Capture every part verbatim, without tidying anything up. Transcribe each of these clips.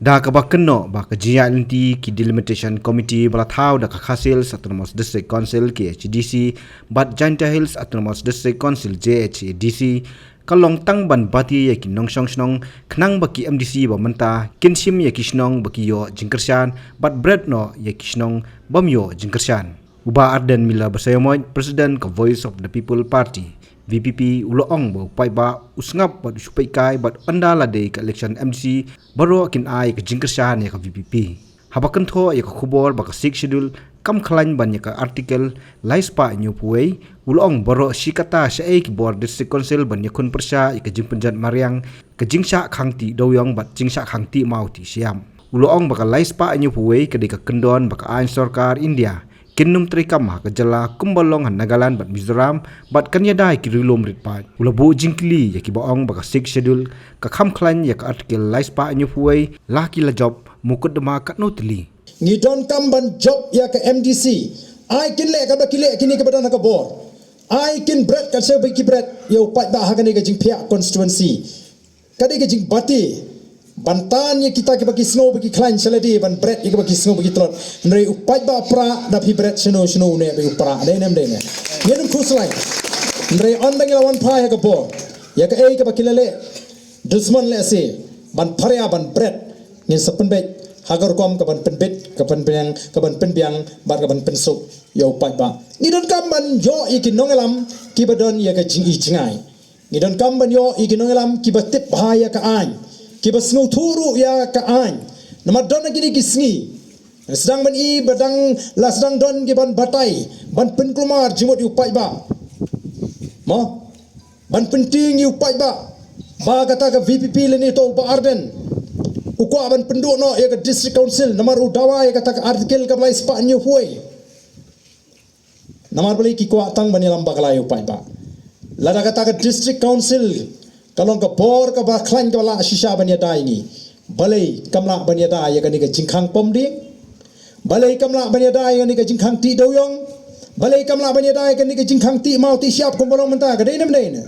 Da kaba kynnoh ba ka jingïaid lynti ki Delimitation Committee ba la thaw da ka Khasi Hills Autonomous District Council, K H A D C, bad Jaintia Hills Autonomous District Council, J H A D C, ka long tang ban bati ïa ki nongshong shnong, khnang ba ki M D C ba mynta kin shim ïa ki shnong ba ki ïoh jingkyrshan, bad bret noh ïa ki shnong bym ïoh jingkyrshan. U Bah Ardent Miller Basaiawmoit, President ka Voice of the People Party, V P P, u la ong ba u paidbah u sngap bad u shu peit kai bad ynda la dei ka election M D C, baroh kin ai ka jingkyrshan ïa ka V P P. Haba kynthoh ïa ka khubor ba ka Sixth Schedule kam khlaiñ ban ïa ka Article lai spah hynñiewphew wei, u la ong baroh shi katta shaei ki bor District Council ban ïakhun pyrshah ïa ka jingpynjot mariang, ka jingshah khang tih dewiong bad jingshah khang tih maw tih shyiap. U la ong ba ka lai spah hynñiewphew wei ka dei ka kyndon ba ka aiñ sorkar India kin nym treikam ha ka jylla kumba long ha Nagaland bad Mizoram, bad kan ïada ïa ki riewlum rit paid. U la buh jingkylli ïa kiba ong ba ka Sixth Schedule ka kham khlaiñ ïa ka Article lai spah hynñiewphew wei, la ki la jop mukotduma katno tylli. Ngi donkam ban jop ïa ka M D C. Ai kin leh kaba ki leh kine kiba don ha ka bor. Ai kin bret kat shaba ki bret ïa u paidbah ha kane ka jingphiah constituency. Ka dei ka jingbati ban tan ïa kita kiba ki sngew ba ki khlaiñ sha lade, ban bret ïa kiba ki sngew ba ki tlot. Hynrei u paidbah Prah, da phi bret shano shano une ba u Prah, dei ne em dei ne? Ngin ym khuslai. Hynrei ynda ngi la wan phai ha ka bor, ïa kaei kaba ki la leh, dusmon lehse ban pharia ban bret, ngin sa pynbeit ha ka rukom kaban pynbit, kaban pynbiang, kaban pynbiang bad kaban pynsuk ïa u paidbah. Ngi donkam ban ïoh ïa ki nongïalam kiba don ïa ka jing-i jngai. Ngi donkam ban ïoh ïa ki nongïalam kiba tip bha ïa ka aiñ, kiba sngewthuh ruh ïa ka aiñ. Namar don ha kine ki sngi la sdang ban i ba dang, la sdang don kiban batai, ban pynkulmar jingmut ïa u paidbah. Mo? Ban pyntieng ïa u paidbah ba kata ka V P P lane to u Bah Ardent u kwah ban pynduh noh ïa ka District Council namar u dawa ïa kata ka Article kaba lai spah hynñiewphew wei. Namar balei ki kwah tang ban ïalam bakla ïa u paidbah? Lada kata ka District Council ka long ka bor kaba khlaiñ kaba lah shisha ban ïada ïa ngi, balei kam lah ban ïada ïa kane ka jingkhang pom dieng? Balei kam lah ban ïada ïa kane ka jingkhang tih dewiong? Balei kam lah ban ïada ïa kane ka jingkhang tih maw tih shyiap kumba long mynta, ka dei ne em dei ne?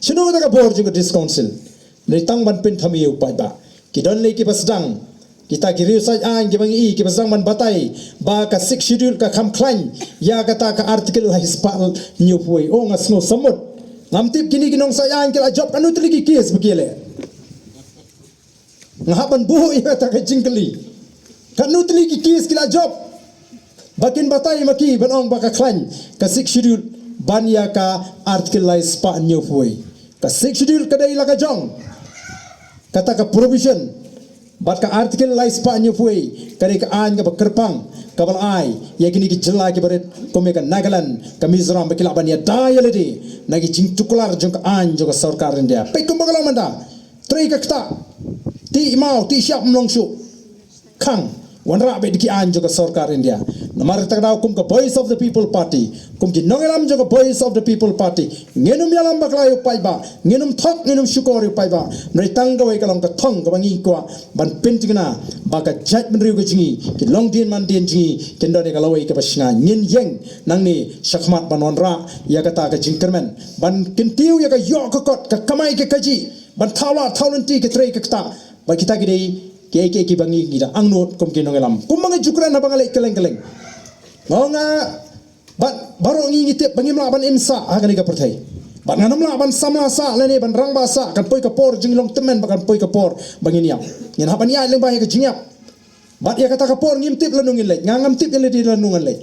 Shano kata ka bor jong ka District Council? Dei tang ban pynthame ïa u paidbah. Ki don lei kiba sdang, kita ki riew said aiñ kiba ngi i, kiba sdang ban batai ba ka Sixth Schedule ka kham khlaiñ ïa kata ka Article lai spah hynñiewphew wei. Oh, nga sngew samut. Ngam tip kine ki nongsaid aiñ ki la jop katno tylli ki case ba ki leh. Nga hap ban buh ïa kata ka jingkylli. Katno tylli ki case ki la jop ba kin batai ma ki ban ong ba ka khlaiñ ka Sixth Schedule ban ïa ka Article lai spah hynñiewphew wei. Ka Sixth Schedule ka dei la ka jong kata ka provision, bad ka Article lai spah hynñiewphew wei ka dei ka aiñ kaba kyrpang kaba la ai ïa kine ki jylla kiba rit kum ïa ka Nagaland, ka Mizoram, ba ki lah ban ïada ïa lade na ki jingtuklar jong ka aiñ jong ka sorkar India. Peit kumba ka long mynta. Trei ka ktah. Tih maw tih shyiap ym long shuh. Khang, wanrah beit da ki aiñ jong ka sorkar India. Namar kata ka daw kum ka Voice of the People Party, kum ki nongïalam jong ka Voice of the People Party, ngin ym ïalam bakla ïa u paidbah, ngin ym thok, ngin ym shukor ïa u paidbah. Hynrei tang kawei ka long ka thong kaba ngi kwah ban pynthikna ba ka jaitbynriew ka jong ngi, ki longdien mandien jong ngi kin don ïa ka lawei kaba shngaiñ. Ngin ïeng nangne shakhmat ban wanrah ïa kata ka jingkyrmen, ban kyntiew ïa ka ïoh ka kot, ka kamai ka kajih, ban thaw lad thaw lynti, ka trei ka ktah. Bad kita ki dei kiei kiei kiba ngi, ngi da angnud kum ki nongïalam. Kumba nga ju kren haba nga leit kylleng kylleng. Nga ong nga, bad baroh ngi ngi tip ba ngim lah ban im sah ha kane ka pyrthei. Bad ngan ym lah ban samla sah lane ban rangbah sah, kan poi ka por jong ngi long tymmen, bad kan poi ka por ba ngin ïap. Ngin hap ban ïaid lyngba ïa ka jingïap. Bad ïa kata ka por ngim tip lano ngin leit, nga ngam tip ïa lade lano ngan leit.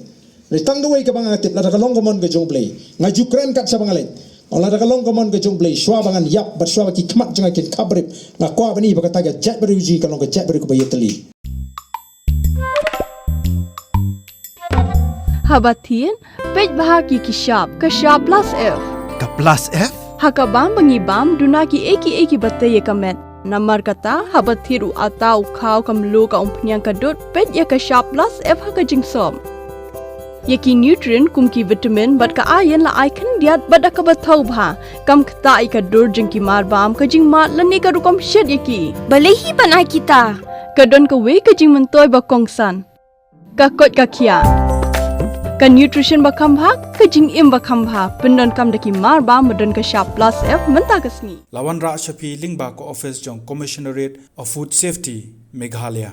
Hynrei tang kawei kaba nga tip, lada ka long ka mon ka jong U Blei. Nga ju kren kat shaba nga leit. Ong lada ka long ka mon ka jong U Blei, shuwa ba ngan ïap bad shuwa ba ki khmat jong nga kin khap rip, nga kwah ban i ba kata ka jaitbynriew jong ngi ka long ka jaitbynriew kaba ïatylli. Haba thied, peit bha ki ki shap, ka shap plus F. Ka plus F? Ha ka bam ba ngi bam, duna kiei kiei kiba tei ïa ka met. Namar kata, haba thied u atta u khaw, ka mluh, ka umphniang, ka dud, peit ïa ka shap plus F ha ka jingsop. Ïa ki nutrient kum ki vitamin bad ka iron la ai khyndiat bad da kaba thaw bha. Kam ktah ïa ka dur jong ki marbam, ka jingmad lane ka rukom shet ïa ki. Balei hi ban ai kita? Ka don kawei ka jingmyntoi ba kongsan. Ka koit ka khiah. Ka nutrition ba kham bha, ka jingim ba kham bha, pyndonkam da ki mar ba, ba don ka shap plus F mynta ka sngi. La wanrah sha phi lyngba ka office jong Commissionerate of Food Safety, Meghalaya.